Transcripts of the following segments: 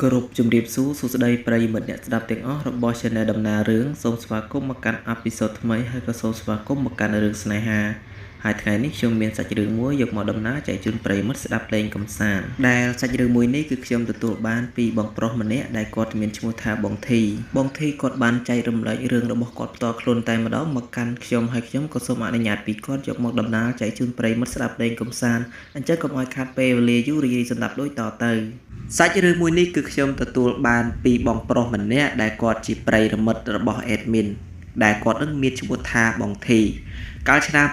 គោរពជំរាបសួរសួស្តីប្រិយមិត្តអ្នកស្ដាប់ទាំងអស់របស់ Channel ដំណើររឿងសូមស្វាគមន៍មកកាន់ episode ថ្មីហើយក៏សូមស្វាគមន៍មកកាន់រឿងស្នេហាហើយថ្ងៃនេះខ្ញុំមានសាច់រឿងមួយយកមកដំណើរចែកជូនប្រិយមិត្តស្ដាប់លេងកម្សាន្តដែលសាច់រឿងមួយនេះគឺខ្ញុំទទួលបានពីបងប្រុសម្នាក់ដែលគាត់មានឈ្មោះថាបងធីបងធីគាត់បានចែករំលែករឿងរបស់គាត់ផ្ទាល់ខ្លួនតែម្ដងមកកាន់ខ្ញុំហើយខ្ញុំក៏សូមអនុញ្ញាតពីគាត់យកមកដំណើរចែកជូនប្រិយមិត្តស្ដាប់លេងកម្សាន្តអញ្ចឹងកុំឲ្យខាតពេលវេលាយូររីករាយសម្ដាប់ដូចតទៅសាច់រឿងមួយនេះគឺខ្ញុំទទួលបានពីបងប្រុសម្នាក់ដែលគាត់ជាប្រិយមិត្តរបស់ admin ដែលគាត់នឹងមានឈ្មោះថាបងធីកាលឆ្នាំ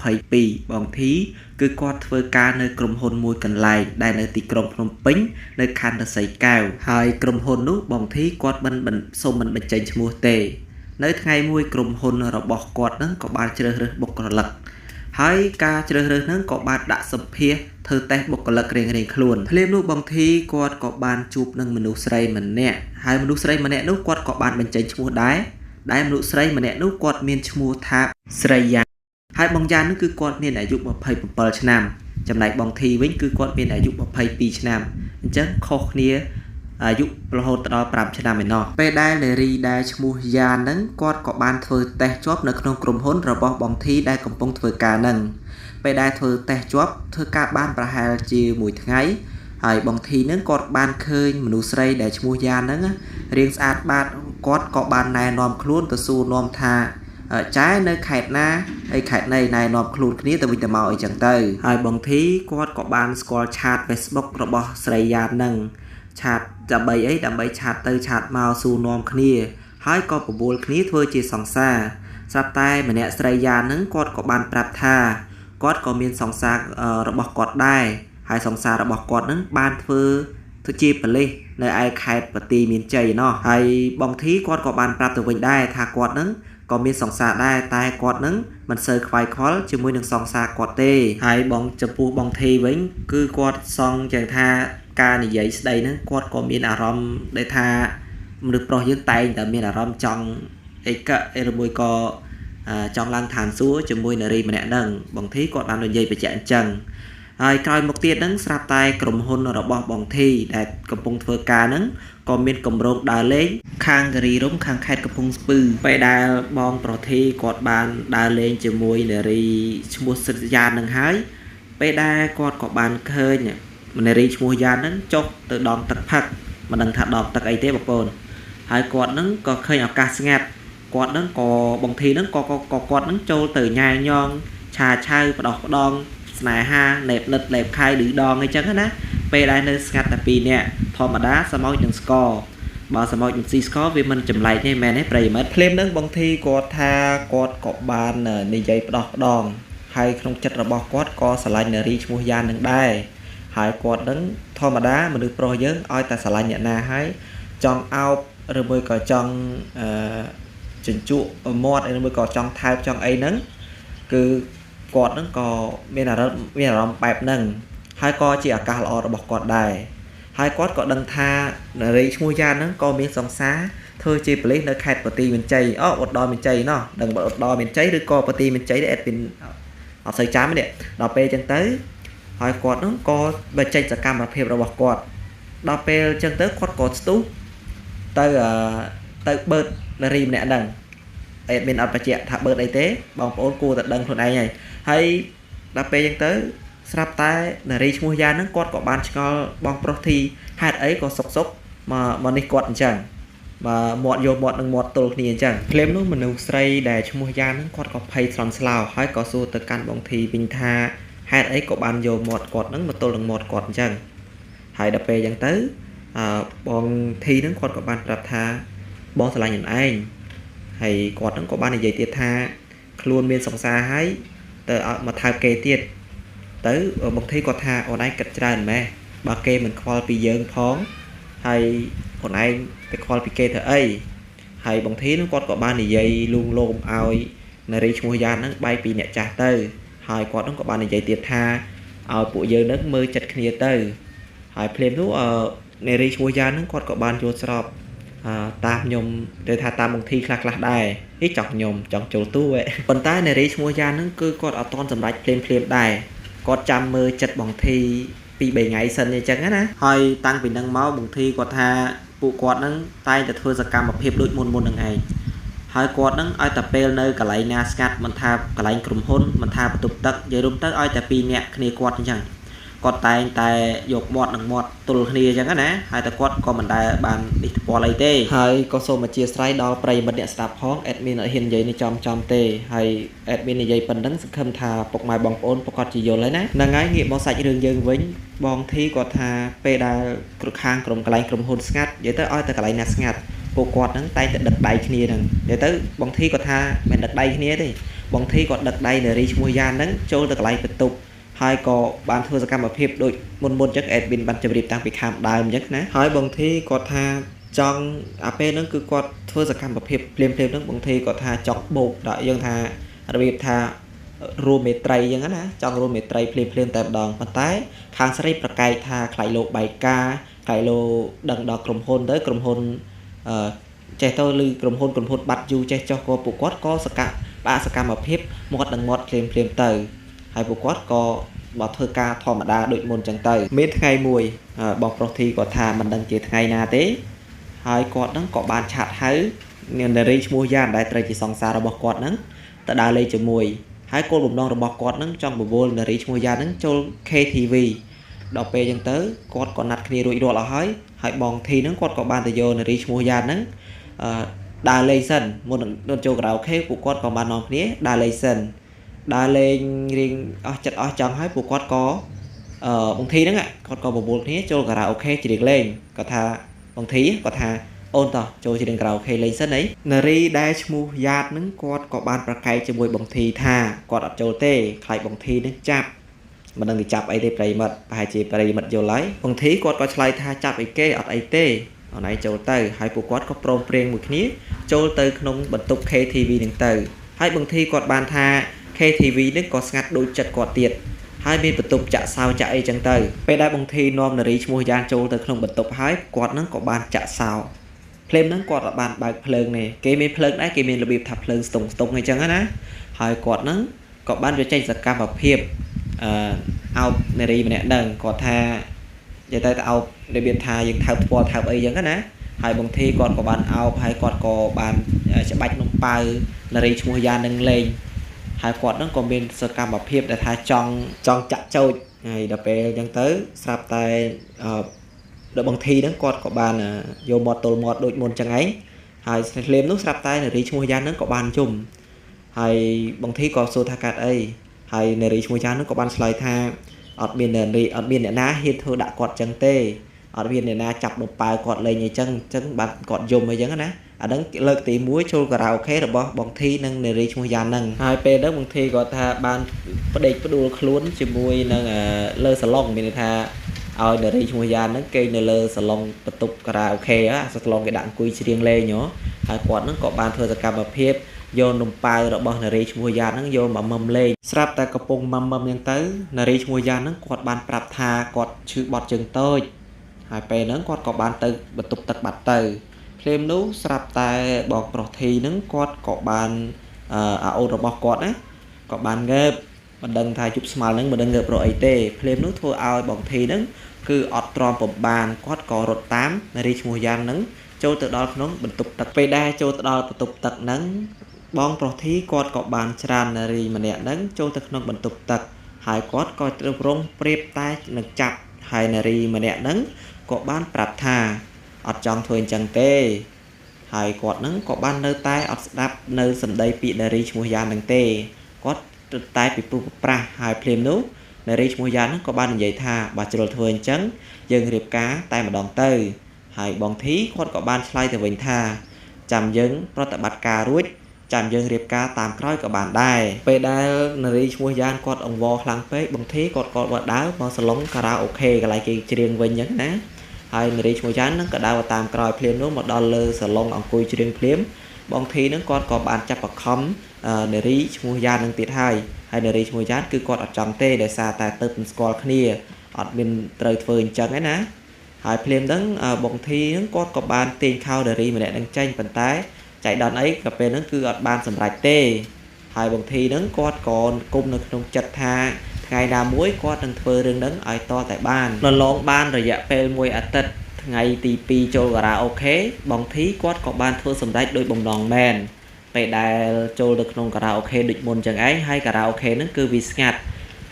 2022បងធីគឺគាត់ធ្វើការនៅក្រុមហ៊ុនមួយកន្លែងដែលនៅទីក្រុងភ្នំពេញនៅខណ្ឌឫស្សីកែវហើយក្រុមហ៊ុននោះបងធីគាត់មិនសូមមិនបញ្ចេញឈ្មោះទេនៅថ្ងៃមួយក្រុមហ៊ុនរបស់គាត់នឹងក៏បានជ្រើសរើសបុគ្គលិកហើយការជ្រើសរើសនឹងក៏បានដាក់សម្ភាសធ្វើតេស្តបុគ្គលិករៀងៗខ្លួនភ្លាមនោះបងធីគាត់ក៏បានជួបនឹងមនុស្សស្រីម្នាក់ហើយមនុស្សស្រីម្នាក់នោះគាត់ក៏បានបញ្ចេញឈ្មោះដែរដែលមនុស្សស្រីម្នាក់នោះគាត់មានឈ្មោះថាស្រីយ៉ាហើយបងយ៉ានោះគឺគាត់មានអាយុ27ឆ្នាំចំណែកបងធីវិញគឺគាត់មានអាយុ22ឆ្នាំអញ្ចឹងខុសគ្នាអាយុរហូតដល់5ឆ្នាំឯណោះពេលដែលនារីដែលឈ្មោះយ៉ានឹងគាត់ក៏បានធ្វើតេស្តជាប់នៅក្នុងក្រុមហ៊ុនរបស់បងធីដែលកំពុងធ្វើការនឹងពេលដែលធ្វើតេស្តជាប់ធ្វើការបានប្រហែលជាមួយថ្ងៃហើយបងធីនឹងគាត់បានឃើញមនុស្សស្រីដែលឈ្មោះយ៉ានឹងរាងស្អាតបាតគាត់ក៏បានណែនាំខ្លួនទៅសួរនាំថាចែនៅខេត្តណាហើយខេត្តណីណែនាំខ្លួនគ្នាទៅវិញទៅមកអីចឹងទៅហើយបងធីគាត់ក៏បានស្គាល់ឆាត Facebook របស់ស្រីយ៉ានឹងឆាតដើម្បីអីដើម្បីឆាតទៅឆាតមកសួរនាំគ្នាហើយក៏បបួលគ្នាធ្វើជាសង្សារស្រាប់តែម្នាក់ស្រីយ៉ានឹងគាត់ក៏បានប្រាប់ថាគាត់ក៏មានសង្សាររបស់គាត់ដែរហើយសង្សាររបស់គាត់នឹងបានធ្វើជាប៉ូលីសនៅឯខេត្តបន្ទាយមានជ័យណោះហើយបងធីគាត់ក៏បានប្រាប់ទៅវិញដែរថាគាត់នឹងក៏មានសង្សារដែរតែគាត់នឹងមិនសូវខ្វាយខ្វល់ជាមួយនឹងសង្សារគាត់ទេហើយបងចំពោះបងធីវិញគឺគាត់សង្ចឹងថាការនិយាយស្ដីហ្នឹងគាត់ក៏មានអារម្មណ៍ដែលថាមនុស្សប្រុសយើងតែងតែមានអារម្មណ៍ចង់អីកអីឬមួយក៏ចង់ឡើងឋានសួគ៌ជាមួយនារីម្នាក់ហ្នឹងបងធីគាត់បាននិយាយបញ្ជាក់អញ្ចឹងហើយក្រោយមកទៀតហ្នឹងស្រាប់តែក្រុមហ៊ុនរបស់បងធីដែលកំពុងធ្វើការហ្នឹងក៏មានគម្រោងដើរលេងខាងគិរីរម្យខាងខេត្តកំពង់ស្ពឺពេលដែលបងប្រធីគាត់បានដើរលេងជាមួយនារីឈ្មោះសិទ្ធិយ៉ាននឹងហើយពេលដែលគាត់ក៏បានឃើញនារីឈ្មោះយ៉ានហ្នឹងចុះទៅដងទឹកផឹកមិនដឹងថាដងទឹកអីទេបងប្អូនហើយគាត់ហ្នឹងក៏ឃើញឱកាសស្ងាត់គាត់ហ្នឹងក៏បងធីហ្នឹងក៏គាត់ហ្នឹងចូលទៅញ៉ែញងឆាឆៅបដោះបដងស្នេហាលេបលិតលេបខៃឌឺដងអីចឹងណាពេលដែលនៅស្ងាត់តែពីរនាក់ធម្មតាសមោចនឹងស្ករបើសមោចនឹងស៊ីស្ករវាមិនចម្លែកទេមែនទេប្រិយមិត្តភ្លាមនឹងបងធីគាត់ថាគាត់ក៏បាននិយាយផ្ដោះផ្ដងហើយក្នុងចិត្តរបស់គាត់ក៏ស្រឡាញ់នារីឈ្មោះយ៉ាននឹងដែរហើយគាត់នឹងធម្មតាមនុស្សប្រុសយើងឲ្យតែស្រឡាញ់អ្នកណាហើយចង់អោបឬមួយក៏ចង់ជញ្ជក់មាត់ឬមួយក៏ចង់ថើបចង់អីហ្នឹងគឺគាត់ហ្នឹងក៏មានអារម្មណ៍បែបហ្នឹងហើយក៏ជាឱកាសល្អរបស់គាត់ដែរហើយគាត់ក៏ដឹងថានារីឈ្មោះយ៉ានហ្នឹងក៏មានសង្សារធ្វើជាប៉ូលីសនៅខេត្តបន្ទាយមានជ័យឧត្តរមានជ័យណោះដឹងឧត្តរមានជ័យឬក៏បន្ទាយមានជ័យទេអេដមីនអត់សូវចាំទេដល់ពេលអញ្ចឹងទៅហើយគាត់ហ្នឹងក៏បញ្ចេញសកម្មភាពរបស់គាត់ដល់ពេលអញ្ចឹងទៅគាត់ក៏ស្ទុះទៅបឺតនារីម្នាក់ហ្នឹងអេដមីនអត់បញ្ជាក់ថាបឺតអីទេបងប្អូនគួរតែដឹងខ្លួនឯងហើយដល់ពេលអញ្ចឹងទៅស្រាប់តែនារីឈ្មោះយ៉ាហ្នឹងគាត់ក៏បានឆ្ងល់បងប្រុសធីហេតុអីក៏សុកសុកមកនេះគាត់អញ្ចឹងមកមាត់យកមាត់នឹងមាត់ទល់គ្នាអញ្ចឹងភ្លាមនោះមនុស្សស្រីដែលឈ្មោះយ៉ាហ្នឹងគាត់ក៏ភ័យស្លន់ស្លោហើយក៏សួរទៅកាន់បងធីវិញថាហេតុអីក៏បានយកមាត់គាត់ហ្នឹងមកទល់នឹងមាត់គាត់អញ្ចឹងហើយដល់ពេលអញ្ចឹងទៅបងធីហ្នឹងគាត់ក៏បានប្រាប់ថាបងស្រឡាញ់ខ្លួនឯងហើយគាត់ហ្នឹងក៏បាននិយាយទៀតថាខ្លួនមានសង្សារហើយទៅឲ្យមកថើបគេទៀតទៅបងធីគាត់ថាអូនឯងគិតច្រើនម៉េះបើគេមិនខ្វល់ពីយើងផងហើយអូនឯងទៅខ្វល់ពីគេធ្វើអីហើយបងធីនឹងគាត់ក៏បាននិយាយលួងលោមឲ្យនារីឈ្មោះយ៉ានហ្នឹងបែកពីអ្នកចាស់ទៅហើយគាត់នឹងក៏បាននិយាយទៀតថាឲ្យពួកយើងនឹងមើលចិត្តគ្នាទៅហើយភ្លាមនោះនារីឈ្មោះយ៉ានហ្នឹងគាត់ក៏បានយល់ស្របតាមខ្ញុំទៅថាតាមបងធីខ្លះៗដែរនេះចង់ខ្ញុំចង់ចូលទូឯងប៉ុន្តែនារីឈ្មោះយ៉ានហ្នឹងគឺគាត់អត់ទាន់សម្រេចភ្លាមៗដែរគាត់ចាំមើលចិត្តបងធី 2 3ថ្ងៃសិនអញ្ចឹងណាហើយតាំងពីនឹងមកបងធីគាត់ថាពួកគាត់នឹងតែងតែធ្វើសកម្មភាពដូចមុនមុននឹងឯងហើយគាត់នឹងឲ្យតែពេលនៅកន្លែងណាស្ងាត់មិនថាកន្លែងក្រុមហ៊ុនមិនថាបន្ទប់ទឹកនិយាយរួមទៅឲ្យតែ2នាក់គ្នាគាត់អញ្ចឹងគាត់តែងតែយកមាត់នឹងមាត់ទល់គ្នាអញ្ចឹងណាហើយតែគាត់ក៏មិនដែលបាននេះថ្ពាល់អីទេហើយក៏សូមអធិស្ឋានដល់ប្រិយមិត្តអ្នកស្ដាប់ផង admin អត់ហ៊ាននិយាយនេះចំចំទេហើយ admin និយាយប៉ុណ្ណឹងសង្ឃឹមថាពុកម៉ែបងប្អូនប្រកាសជាយល់ហើយណាហ្នឹងហើយងាកមកសាច់រឿងយើងវិញបងធីគាត់ថាពេលដែលខាងក្រុមកន្លែងក្រុមហ៊ុនស្ងាត់និយាយទៅឲ្យតែកន្លែងណាស្ងាត់ពួកគាត់ហ្នឹងតែងតែដឹកដៃគ្នាហ្នឹងនិយាយទៅបងធីគាត់ថាមិនដឹកដៃគ្នាទេបងធីគាត់ដឹកដៃនារីឈ្មោះយ៉ានហ្នឹងចូលទៅកន្លែងបន្ទប់ហើយក៏បានធ្វើសកម្មភាពដូចមុនមុនអញ្ចឹង admin បានជម្រាបតាំងពីខាងដើមអញ្ចឹងណាហើយបងធីគាត់ថាចង់អាពេលហ្នឹងគឺគាត់ធ្វើសកម្មភាពភ្លាមៗហ្នឹងបងធីគាត់ថាចង់បោកដល់យើងថារបៀបថារួមមេត្រីអញ្ចឹងណាចង់រួមមេត្រីភ្លាមៗតែម្ដងប៉ុន្តែខាងស្រីប្រកែកថាខ្លាចលោកបែកការខ្លាចលោកដឹងដល់ក្រុមហ៊ុនទៅក្រុមហ៊ុនចេះទៅឬក្រុមហ៊ុនបាត់យូរចេះចុះក៏ពួកគាត់ក៏សកម្មភាពមាត់នឹងមាត់ភ្លាមៗទៅហើយពួកគាត់ក៏មកធ្វើការធម្មតាដូចមុនចឹងទៅមានថ្ងៃមួយបងប្រុសធីគាត់ថាមិនដឹងជាថ្ងៃណាទេហើយគាត់នឹងក៏បានឆាតហៅនារីឈ្មោះយ៉ានដែលត្រូវជាសង្សាររបស់គាត់នឹងទៅដើរលេងជាមួយហើយគោលបំណងរបស់គាត់នឹងចង់បបួលនារីឈ្មោះយ៉ាននឹងចូល KTV ដល់ពេលចឹងទៅគាត់ក៏ណាត់គ្នារួចរាល់អស់ហើយហើយបងធីនឹងគាត់ក៏បានទៅយកនារីឈ្មោះយ៉ាននឹងដើរលេងសិនមុននឹងចូលការ៉ាអូខេពួកគាត់ក៏បាននាំគ្នាដើរលេងសិនដើរលេងរៀងអស់ចិត្តអស់ចង់ហើយពួកគាត់ក៏បងធីហ្នឹងគាត់ក៏បបួលគ្នាចូលការ៉ាអូខេច្រៀងលេងគាត់ថាបងធីគាត់ថាអូនតោះចូលច្រៀងការ៉ាអូខេលេងសិនអីនារីដែលឈ្មោះយ៉ាតហ្នឹងគាត់ក៏បានប្រកែកជាមួយបងធីថាគាត់អត់ចូលទេខ្លាចបងធីហ្នឹងចាប់មិនដឹងទៅចាប់អីទេប្រិយមិត្តប្រហែលជាប្រិយមិត្តយល់ហើយបងធីគាត់ក៏ឆ្លើយថាចាប់អីគេអត់អីទេអូនឯងចូលទៅហើយពួកគាត់ក៏ព្រមព្រៀងមួយគ្នាចូលទៅក្នុងបន្ទប់ KTV ហ្នឹងទៅហើយបងធីគាត់បានថា KTV នឹងក៏ស្ងាត់ដូចចិត្តគាត់ទៀតហើយមានបន្ទប់ចាក់សោចាក់អីចឹងទៅពេលដែលបងធីនាំនារីឈ្មោះយ៉ានចូលទៅក្នុងបន្ទប់ហើយគាត់នឹងក៏បានចាក់សោភ្លេមនឹងគាត់បានបើកភ្លើងនេះគេមានភ្លើងដែរគេមានរបៀបថាភ្លើងស្ទង់អីចឹងណាហើយគាត់នឹងក៏បានវាចេញសកម្មភាពអោបនារីម្នាក់នឹងគាត់ថានិយាយទៅអោបរបៀបថាយើងថើបថ្ពាល់ថើបអីចឹងណាហើយបងធីគាត់ក៏បានអោបហើយគាត់ក៏បានច្បាច់នំប៉ៅនារីឈ្មោះយ៉ាននឹងលេងហើយគាត់នឹងក៏មានសកម្មភាពដែលថាចង់ចាក់ចោចហើយដល់ពេលអញ្ចឹងទៅស្រាប់តែដល់បងធីហ្នឹងគាត់ក៏បានយកមាត់ទល់មាត់ដូចមុនចឹងឯងហើយភ្លាមនោះស្រាប់តែនារីឈ្មោះយ៉ានហ្នឹងក៏បានជុំហើយបងធីក៏សួរថាកាត់អីហើយនារីឈ្មោះយ៉ានហ្នឹងក៏បានឆ្លើយថាអត់មាននារីអត់មានអ្នកណាហ៊ានធ្វើដាក់គាត់ចឹងទេអត់មានអ្នកណាចាប់នំប៉ាវគាត់លេងអីចឹងបានគាត់យំអីចឹងណាអាហ្នឹងលើកទី1ចូលការ៉ាអូខេរបស់បងធីនិងនារីឈ្មោះយ៉ានហ្នឹងហើយពេលហ្នឹងបងធីគាត់ថាបានផ្ដេកផ្ដួលខ្លួនជាមួយនឹងលើសាឡុងមានន័យថាឲ្យនារីឈ្មោះយ៉ានហ្នឹងគេងនៅលើសាឡុងបន្ទប់ការ៉ាអូខេអាសាឡុងគេដាក់អង្គុយច្រៀងលេងហ៎ហើយគាត់ហ្នឹងក៏បានធ្វើសកម្មភាពយកនំប៉ាវរបស់នារីឈ្មោះយ៉ានហ្នឹងយកមកមឹមលេងស្រាប់តែកំពុងមឹមហ្នឹងទៅនារីឈ្មោះយ៉ានហ្នឹងគាត់បានប្រាប់ថាគាត់ឈឺបត់ជើងតូចហើយពេលហ្នឹងគាត់ក៏បានទៅបន្ទប់ទឹកបាត់ទៅភ្លាមនោះស្រាប់តែបងប្រុសធីហ្នឹងគាត់ក៏បានអាអូនរបស់គាត់ណាក៏បានងើបមិនដឹងថាជប់ស្មៅហ្នឹងមិនដឹងងើបរកអីទេភ្លាមនោះធ្វើឲ្យបងធីហ្នឹងគឺអត់ទ្រាំពំបានគាត់ក៏រត់តាមនារីឈ្មោះយ៉ានហ្នឹងចូលទៅដល់ក្នុងបន្ទប់ទឹកពេលដែលចូលទៅដល់បន្ទប់ទឹកហ្នឹងបងប្រុសធីគាត់ក៏បានច្រាននារីម្នាក់ហ្នឹងចូលទៅក្នុងបន្ទប់ទឹកហើយគាត់ក៏ត្រូវរងប្រៀបតែនឹងចាប់ហើយនារីម្នាក់ហ្នឹងក៏បានប្រាប់ថាអត់ចង់ធ្វើអញ្ចឹងទេហើយគាត់នឹងក៏បាននៅតែអត់ស្ដាប់នៅសម្ដីពីនារីឈ្មោះយ៉ាននឹងទេគាត់តែពីព្រោះប្រប្រាស់ហើយភ្លាមនោះនារីឈ្មោះយ៉ាននឹងក៏បាននិយាយថាបើជ្រុលធ្វើអញ្ចឹងយើងរៀបការតែម្ដងទៅហើយបងធីគាត់ក៏បានឆ្លើយទៅវិញថាចាំយើងប្រតិបត្តិការរួចចាំយើងរៀបការតាមក្រោយក៏បានដែរពេលដែលនារីឈ្មោះយ៉ានគាត់អង្វរខ្លាំងពេកបងធីគាត់ក៏ដើរមកសាឡុងការ៉ាអូខេកន្លែងគេច្រៀងវិញអញ្ចឹងណាហើយនារីឈ្មោះយ៉ាននឹងក៏ដើរតាមក្រោយភ្លាមនោះមកដល់លើសាឡុងអង្គុយច្រៀងភ្លាមបងធីនឹងគាត់ក៏បានចាប់បខំនារីឈ្មោះយ៉ាននឹងទៀតហើយហើយនារីឈ្មោះយ៉ានគឺគាត់អត់ចង់ទេដោយសារតែទៅមិនស្គាល់គ្នាអត់មានត្រូវធ្វើអញ្ចឹងឯណាហើយភ្លាមហ្នឹងបងធីនឹងគាត់ក៏បានទាញខោនារីម្នាក់នឹងចេញប៉ុន្តែចៃដន្យអីក៏ពេលហ្នឹងគឺអត់បានសម្រេចទេហើយបងធីហ្នឹងគាត់ក៏គុំនៅក្នុងចិត្តថា ថ្ងៃណាមួយគាត់នឹងធ្វើរឿងហ្នឹងឲ្យតតែបានលលងបានរយៈពេលមួយអាទិត្យថ្ងៃទី2ចូលការ៉ាអូខេបងធីគាត់ក៏បានធ្វើសម្រេចដោយបំណងមែនពេលដែលចូលទៅក្នុងការ៉ាអូខេដូចមុនចឹងឯងហើយការ៉ាអូខេហ្នឹងគឺវាស្ងាត់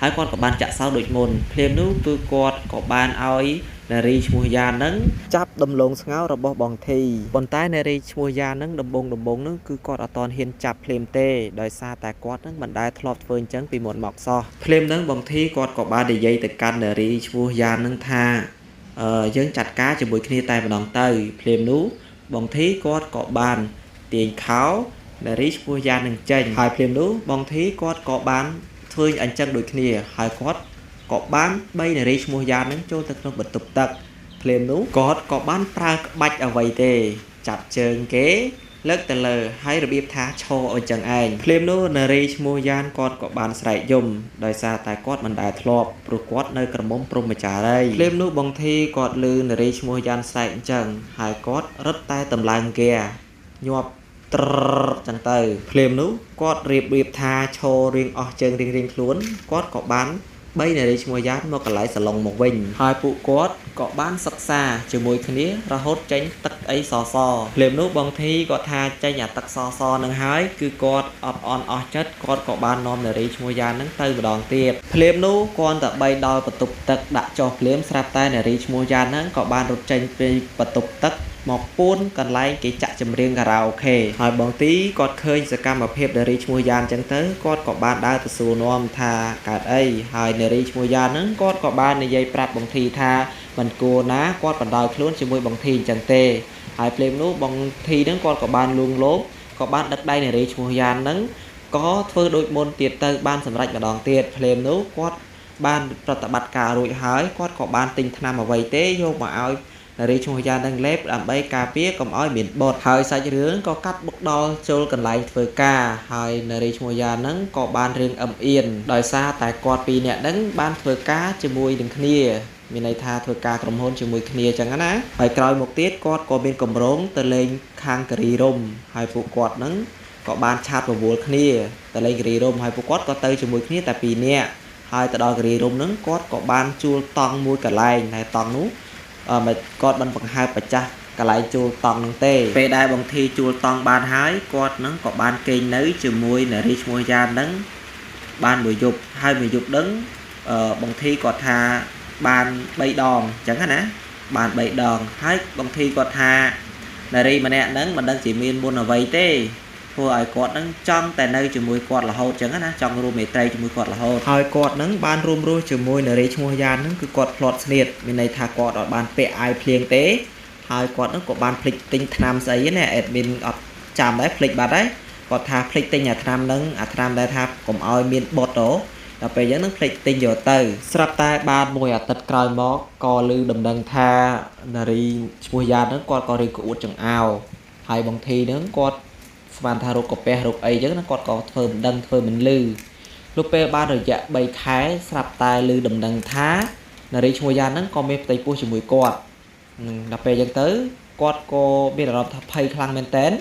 ហើយគាត់ក៏បានចាក់សោដូចមុនភ្លាមនោះគឺគាត់ក៏បានឲ្យនារីឈ្មោះយ៉ានឹងចាប់ដំឡូងស្ងោររបស់បងធីប៉ុន្តែនារីឈ្មោះយ៉ានឹងដំបងនឹងគឺគាត់អត់ទាន់ហ៊ានចាប់ភ្លាមទេដោយសារតែគាត់នឹងមិនដែលធ្លាប់ធ្វើអញ្ចឹងពីមុនមកសោះភ្លាមនឹងបងធីគាត់ក៏បាននិយាយទៅកាន់នារីឈ្មោះយ៉ានឹងថាយើងចាត់ការជាមួយគ្នាតែម្ដងទៅភ្លាមនោះបងធីគាត់ក៏បានទាញខោនារីឈ្មោះយ៉ានឹងចេញហើយភ្លាមនោះបងធីគាត់ក៏បានធ្វើអញ្ចឹងដូចគ្នាហើយគាត់ក៏បាន3នារីឈ្មោះយ៉ានឹងចូលទៅក្នុងបន្ទប់ទឹកភ្លាមនោះគាត់ក៏បានប្រើក្បាច់អ្វីទេចាប់ជើងគេលើកទៅលើហើយរបៀបថាឈរអញ្ចឹងឯងភ្លាមនោះនារីឈ្មោះយ៉ានគាត់ក៏បានស្រែកយំដោយសារតែគាត់មិនដែលធ្លាប់ព្រោះគាត់នៅក្រមុំព្រហ្មចារីភ្លាមនោះបងធីគាត់ឮនារីឈ្មោះយ៉ានស្រែកអញ្ចឹងហើយគាត់រត់តែតម្លើងហ្គាញាប់ត្រចឹងទៅភ្លាមនោះគាត់រៀបថាឈររៀងអស់ជើងរៀងខ្លួនគាត់ក៏បាន3នារីឈ្មោះយ៉ានមកកន្លែងសាឡុងមកវិញហើយពួកគាត់ក៏បានសិក្សាជាមួយគ្នារហូតចេញទឹកអីសសភ្លាមនោះបងធីគាត់ថាចេញអាទឹកសសនឹងហើយគឺគាត់អត់អន់អស់ចិត្តគាត់ក៏បាននាំនារីឈ្មោះយ៉ាននឹងទៅម្ដងទៀតភ្លាមនោះគាត់តែបីដល់បន្ទប់ទឹកដាក់ចុះភ្លាមស្រាប់តែនារីឈ្មោះយ៉ាននឹងក៏បានរត់ចេញពីបន្ទប់ទឹកមកពួនកន្លែងគេចាក់ចម្រៀងការ៉ាអូខេហើយបងទីគាត់ឃើញសកម្មភាពនារីឈ្មោះយ៉ានចឹងទៅគាត់ក៏បានដើរទៅសួរនាំថាកើតអីហើយនារីឈ្មោះយ៉ានហ្នឹងគាត់ក៏បាននិយាយប្រាប់បងធីថាមិនគួរណាគាត់បណ្ដោយខ្លួនជាមួយបងធីអញ្ចឹងទេហើយភ្លាមនោះបងធីហ្នឹងគាត់ក៏បានលួងលោមក៏បានដឹកដៃនារីឈ្មោះយ៉ានហ្នឹងក៏ធ្វើដូចមុនទៀតទៅបានសម្រេចម្ដងទៀតភ្លាមនោះគាត់បានប្រតិបត្តិការរួចហើយគាត់ក៏បានទិញថ្នាំអ្វីទេយកមកឲ្យនារីឈ្មោះយ៉ាននឹងលេបដើម្បីការពារកុំឲ្យមានបុតហើយសាច់រឿងក៏កាត់បុកដល់ចូលកន្លែងធ្វើការហើយនារីឈ្មោះយ៉ាននឹងក៏បានរឿងអឹមអៀនដោយសារតែគាត់ពីរនាក់នឹងបានធ្វើការជាមួយនឹងគ្នាមានន័យថាធ្វើការក្រុមហ៊ុនជាមួយគ្នាចឹងណាហើយក្រោយមកទៀតគាត់ក៏មានកម្រងទៅលេងខាងគិរីរម្យហើយពួកគាត់នឹងក៏បានឆាតបបួលគ្នាទៅលេងគិរីរម្យហើយពួកគាត់ក៏ទៅជាមួយគ្នាតែពីរនាក់ហើយទៅដល់គិរីរម្យនឹងគាត់ក៏បានជួលតង់មួយកន្លែងតែតង់នោះមិនគាត់មិនបង្ហើបប្រចាស់កន្លែងជួលតង់នឹងទេពេលដែលបងធីជួលតង់បានហើយគាត់នឹងក៏បានគេងនៅជាមួយនារីឈ្មោះយ៉ាននឹងបានមួយយប់ហើយមួយយប់ដឹងបងធីគាត់ថាបាន3ដងអញ្ចឹងណាបាន3ដងហើយបងធីគាត់ថានារីម្នាក់ហ្នឹងមិនដឹងជាមានមុនអ្វីទេធ្វើឲ្យគាត់នឹងចង់តែនៅជាមួយគាត់រហូតចឹងណាចង់រួមមេត្រីជាមួយគាត់រហូតហើយគាត់នឹងបានរួមរស់ជាមួយនារីឈ្មោះយ៉ាននឹងគឺគាត់ផ្្លាត់ស្នៀតមានន័យថាគាត់អត់បានពាក់អាវភ្លៀងទេហើយគាត់នឹងក៏បានភ្លេចទិញថ្នាំស្អីណាអេដមីនអត់ចាំដែរភ្លេចបាត់ហើយគាត់ថាភ្លេចទិញអាថ្នាំនឹងអាថ្នាំដែលថាកុំឲ្យមានបុតដល់ពេលអញ្ចឹងនឹងភ្លេចទិញយកទៅស្រាប់តែបានមួយអាទិត្យក្រោយមកក៏ឮដំណឹងថានារីឈ្មោះយ៉ាននឹងគាត់ក៏រៀងក្អួតចង្អោរហើយបងធីនឹងគាត់ស្មានថារោគកាពះរោគអីចឹងណាគាត់ក៏ធ្វើមិនដឹងធ្វើមិនឮលុះពេលបានរយៈ3ខែស្រាប់តែឮដំណឹងថានារីឈ្មោះយ៉ានហ្នឹងក៏មានផ្ទៃពោះជាមួយគាត់ដល់ពេលចឹងទៅគាត់ក៏មានអារម្មណ៍ថាភ័យខ្លាំងមែនតែន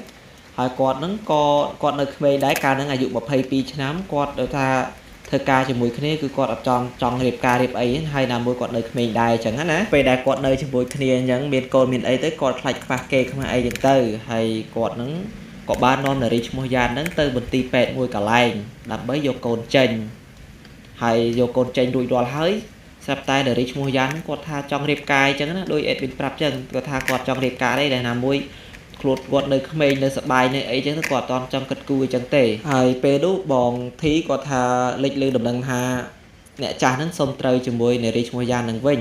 ហើយគាត់ហ្នឹងក៏គាត់នៅក្មេងដែរកាលហ្នឹងអាយុ22ឆ្នាំគាត់ដូចថាធ្វើការជាមួយគ្នាគឺគាត់អត់ចង់រៀបការរៀបអីហើយណាមួយគាត់នៅក្មេងដែរអញ្ចឹងណាពេលដែលគាត់នៅជាមួយគ្នាអញ្ចឹងមានកូនមានអីទៅគាត់ខ្លាចខ្វះគេខ្វះអីចឹងទៅហើយគាត់ហ្នឹងក៏បាននាំនារីឈ្មោះយ៉ានហ្នឹងទៅមន្ទីរពេទ្យមួយកន្លែងដើម្បីយកកូនចេញហើយយកកូនចេញរួចរាល់ហើយស្រាប់តែនារីឈ្មោះយ៉ានហ្នឹងគាត់ថាចង់រៀបការអញ្ចឹងណាដោយអេដវីនប្រាប់អញ្ចឹងគាត់ថាគាត់ចង់រៀបការទេដែលណាមួយខ្លួនគាត់នៅក្មេងនៅសប្បាយនៅអីចឹងគាត់អត់ចង់គិតគូរអញ្ចឹងទេហើយពេលនោះបងធីគាត់ថាលេចលឺដំណឹងថាអ្នកចាស់ហ្នឹងសុំត្រូវជាមួយនារីឈ្មោះយ៉ានហ្នឹងវិញ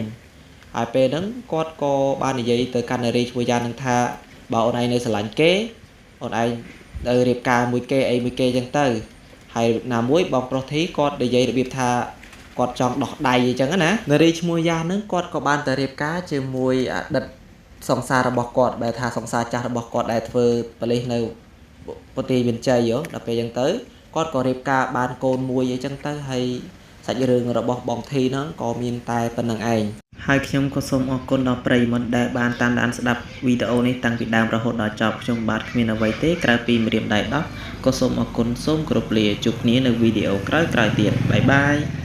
ហើយពេលហ្នឹងគាត់ក៏បាននិយាយទៅកាន់នារីឈ្មោះយ៉ានហ្នឹងថាបើអូនឯងនៅស្រឡាញ់គេអូនឯងទៅរៀបការមួយគេអីមួយគេចឹងទៅហើយណាមួយបងប្រុសធីគាត់និយាយរបៀបថាគាត់ចង់ដោះដៃអញ្ចឹងណានារីឈ្មោះយ៉ាហ្នឹងគាត់ក៏បានទៅរៀបការជាមួយអតីតសង្សាររបស់គាត់បែរថាសង្សារចាស់របស់គាត់ដែលធ្វើប៉ូលីសនៅប្រទេសមានជ័យដល់ពេលអញ្ចឹងទៅគាត់ក៏រៀបការបានកូនមួយអីចឹងទៅហើយសាច់រឿងរបស់បងធីហ្នឹងក៏មានតែប៉ុណ្្នឹងឯងហើយខ្ញុំក៏សូមអរគុណដល់ប្រិយមិត្តដែលបានតាមដានស្ដាប់វីដេអូនេះតាំងពីដើមរហូតដល់ចប់ខ្ញុំបាទគ្មានអ្វីទេក្រៅពីម្រាមដៃ10ក៏សូមអរគុណសូមគោរពលាជួបគ្នានៅវីដេអូក្រោយៗទៀតបាយបាយ។